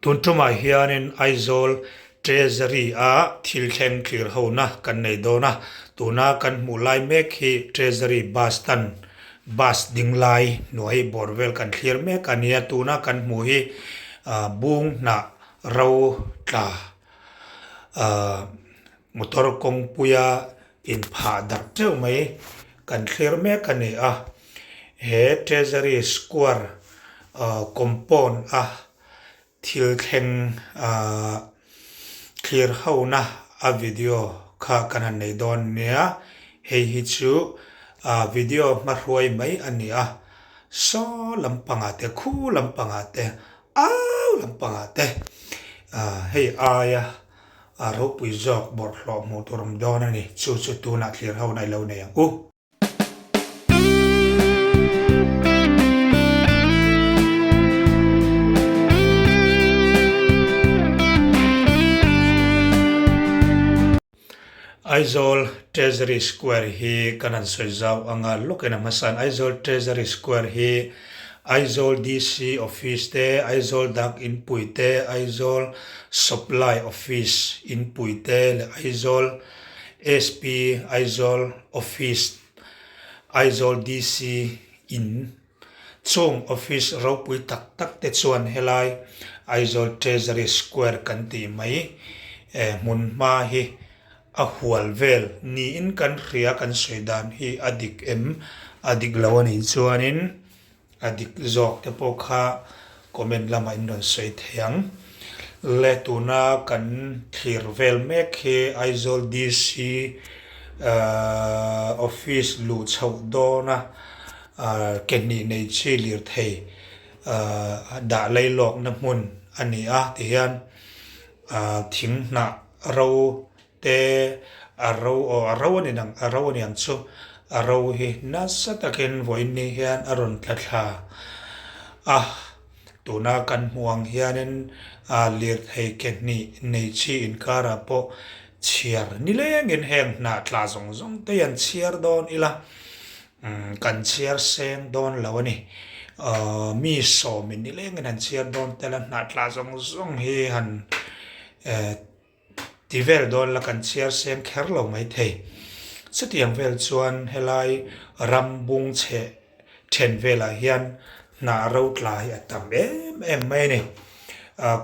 Tun tumah hianin Aizawl Treasury a thil thleng thlir hona kan nei dawn a, tuna kan hmuh lai mek hi Treasury bus stand bus ding lai hnuai bawr vel kan thlir mek a nia, tuna kan hmuh hi bung hnah ro tla ahh motor kawngpuia inphah darh teuh mai kan thlir mek a ni a, he Treasury square ahh compound a thil thleng ahh thlir hona a video kha kan han nei dawn nia, hei hi chu ahh video hmahruai mai a ni a, saw lampangah te khu lampangah te au lampangah te ahh hei aia a ropui zawk bawrhhlawh hmuh tur awm dawn a ni, chu chu tunah thlir hona i lo nei ang u. Aizawl Treasury Square hi kan han sawi zau anga lawkin a hmasain Aizawl Treasury Square hi Aizawl DC Office te, Aizawl Dak Inpui te, Aizawl Supply Office Inpui te leh Aizawl SP Aizawl Office, Aizawl DC In chung office ropui tak tak te chuan helai Aizawl Treasury Square kan tih mai hmun hma hi a hual vel niin kan hria kan sawi dan hi a dik em? A dik lo a nih chuanin A dik zawk te pawh kha comment lamah in rawn sawi thei ang. Le tuna kan thlir vel mek hi Aizawl DC office luh chhoh dawna ke hnih nei chi lirthei dah lailawkna hmun a ni a tihian thing hnah ro Te a ro aw a ro a ni nang a ro a ni ang chu a ro hi nasa takin vawiin ni hian a rawn tla thla a tuna kan hmuh ang hianin a lirthei ke hnih nei chi inkarah pawh chhiar nilengin heng hnah tla zawng zawng te hian chhiar dawn ila kan chhiar seng dawn lo a ni aw mi sawmin nilengin han chhiar dawn tel a hnah tla zawng zawng hi han eh. Ti vel dawn la kan chhiar seng kher lo mai thei. Chutiang vel chuan helai ram bung chhe then velah hian hnah ro tla hi a tam em em mai a ni.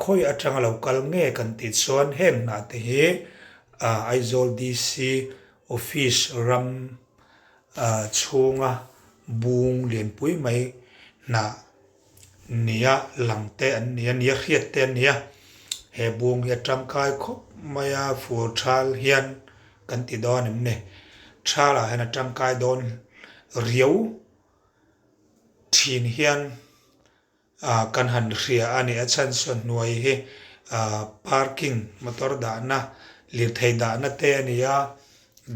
Khawi atanga lo kal nge kan tih chuan heng hnah te hi Aizawl DC office ram chhunga bung lianpui mai hnah Nia lang te an ni a, nia hriat te an ni a, he bung hi a tangkai khawp mai a, fur thal hian kan ti dawn em ni, thal ah hian a tangkai dawn riau thin hian ah kan han hria a ni, a chhan chu a hnuai hi ah parking motor dahna lirthei dahna te a ni a,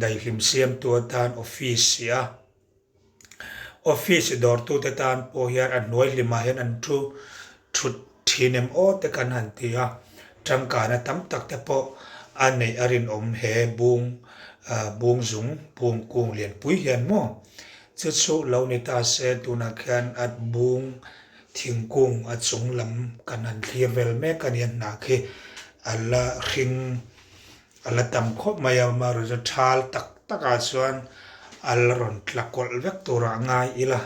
daihlim siamtu atan office si a. Office dawrtute tan pawh hian a hnuai hlimah hian an thu thut thin em aw te kan han ti a, tangkaina tam tak te pawh a neih a rinawm he bung ah bung zung bung kung lianpui hian maw chu chu lo ni ta se tunah khian a bung thingkung a chung lam kan han thlir vel mek a ni a hnah khi a la hring. A la tam khawp mai a, amaherawhchu thal tak takah chuan a la rawn tla kawlh vek turah a ngai ila,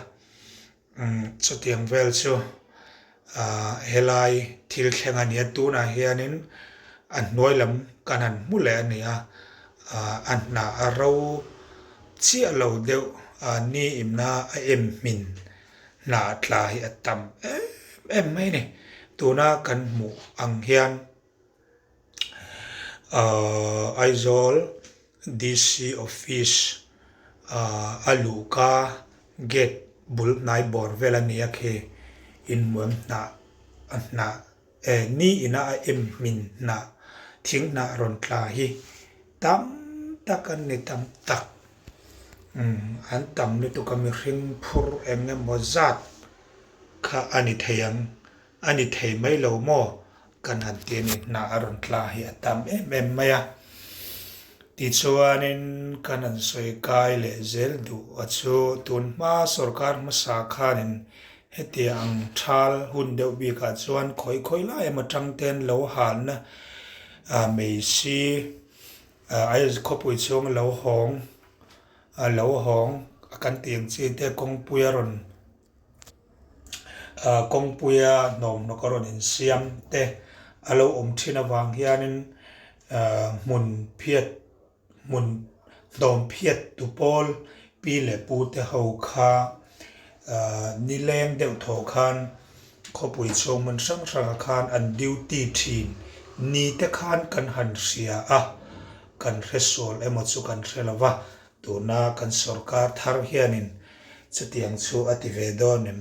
umm chutiang vel chu ahh helai thil thleng a ni a, tunah hianin a hnuai lam kan han hmu leh a ni a, ahh a hnah a ro chiah lo deuh a ni imna a em hmin hnah tla hi a tam em em mai a ni, tuna kan hmuh ang hian. Ahh Aizawl DC office ahh a luhka gate bul hnai bawr vel a ni a khi inhmuam hnah a hnah eh ni ina a em hmin hnah thing hnah rawn tla hi tam tak an ni tam tak umm an tam lutuk a mihring phur eng emaw zat kha a ni thei ang. A ni thei mai lo maw? Kan han ti a ni, hnah a rawn tla hi a tam em em mai a. Tichuanin kan han sawi kai leh zel duh a chu tun hma sorkar hmasa khanin Hetiang ang thal hun deuh bikah chuan khawi khawi lai emaw tang ten lo halna mei si Aizawl khawpui chhung lo hawng lo hawng kan tih ang chi te kawngpui a rawn kawngpuia hnawmhnawk a rawn insiam te a lo awm thin avang hianin hmun phiat hmun hnawm phiat tu pawl pi leh pu te ho kha nileng deuh thaw khan khawpui chhung hmun hrang hrangah khan an duty thin ni te khan kan han hria a kan hre sual emaw chu kan hre lo va. Tuna kan sorkar thar hianin chutiang chu a ti ve dawn em?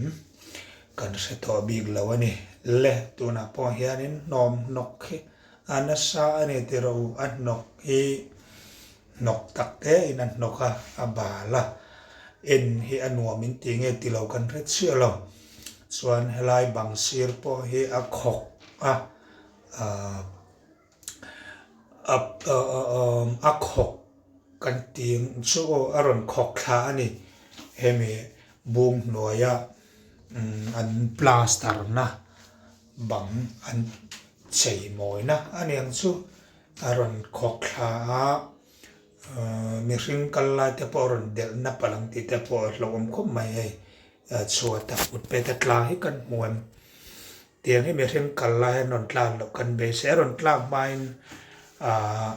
Kan hre tawh bik lo a ni. Le, tunah pawh hianin hnawm hnawk hi a nasa a ni ti rawh u. A hnawk hi hnawk tak tein a hnawk a, a bal a. En hi a nuam in ti nge ti lo kan hre chiah lo. Chuan helai bang sir pawh hi a khawk a, ahh. A khawk kan tih ang chu aw a rawn khawk thla a ni hemi bung hnuaia an plaster na bang an chei mawina a ni ang chu a rawn khawk thla a mihring kal lai te pawh a rawn delh na palh ang tih te pawh a hlauhawm khawp mai hei chhuat a kut pet a tla hi kan hmu em. Tiang hi mihring kal lai an rawn tlak loh kan beisei. A rawn tlak hmain aah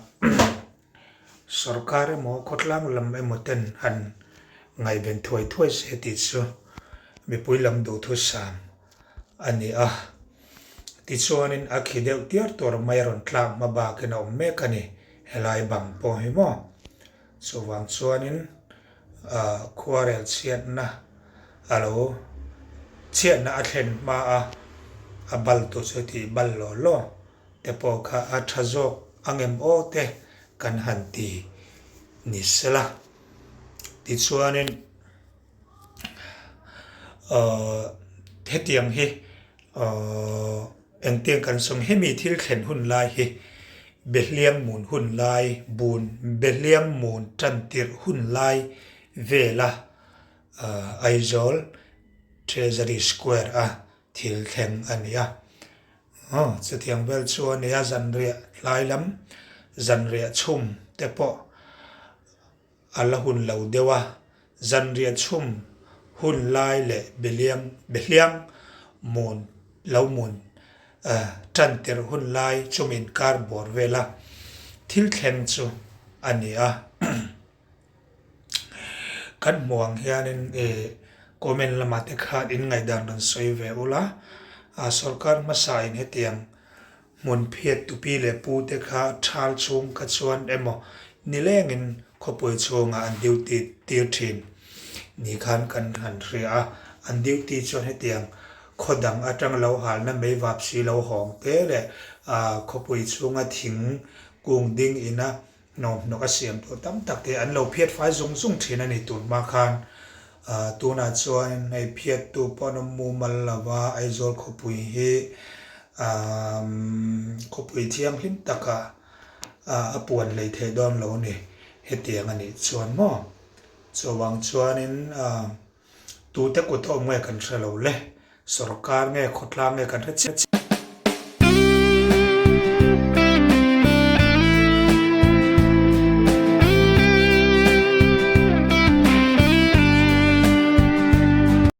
sorkar emaw khawtlang lam emaw ten han ngaihven thuai thuai se tih chu mipui lam duhthusam a ni a. Tichuanin a khi deuh tiar tur mai a rawn tlak hma bakin a awm mek a ni helai bang pawh hi maw. Chuvang chuanin khuarel chhiatna a lo chhiatna a thlen hma a, a bal tur chu tih bal law law te pawh kha a tha zawk ang em aw te kan han ti ni sela. Tichuanin hetiang hi Aww engtiang kan sawm hemi thil thlen hun lai hi Behliang mun hun lai bun Behliang mun tan tirh hun lai vela Aizawl Treasury Square a thil thleng a ni a. Aw chutiang vel chu a ni a zanriah tlai lam zanriah chhum te pawh A la hun lo deuh a, zanriah chhum hun lai leh behliang behliang mun lo mun tan tirh hun lai chumi inkar bawr vela thil thleng chu a ni a. Kan hmuh ang hianin ih comment lamah te khan in ngaihdan rawn sawi ve ula, sorkar hmasain hetiang Hmun phiat tupi leh pu te kha thal chhung kha chuan emaw nilengin khawpui chhungah an duty tir thin ni khan kan han hria a, an duty chuan hetiang khaw dang atang lo halna meivap si lo hawng te leh khawpui chhunga thing kung ding ina Hnawmhnawk a siam tawh tam tak te an lo phiat fai zung zung thin a ni tun hma khan. Tunah chuan hei phiattu pawh an awm mumal lo va, Aizawl khawpui hi khawpui thianghlim taka a puan hlei theih dawn lo a ni hetiang a nih chuan maw. Chuvang chuanin tute kut a awm nge kan hre lo le, sorkar nge khawtlang nge kan hre chiah.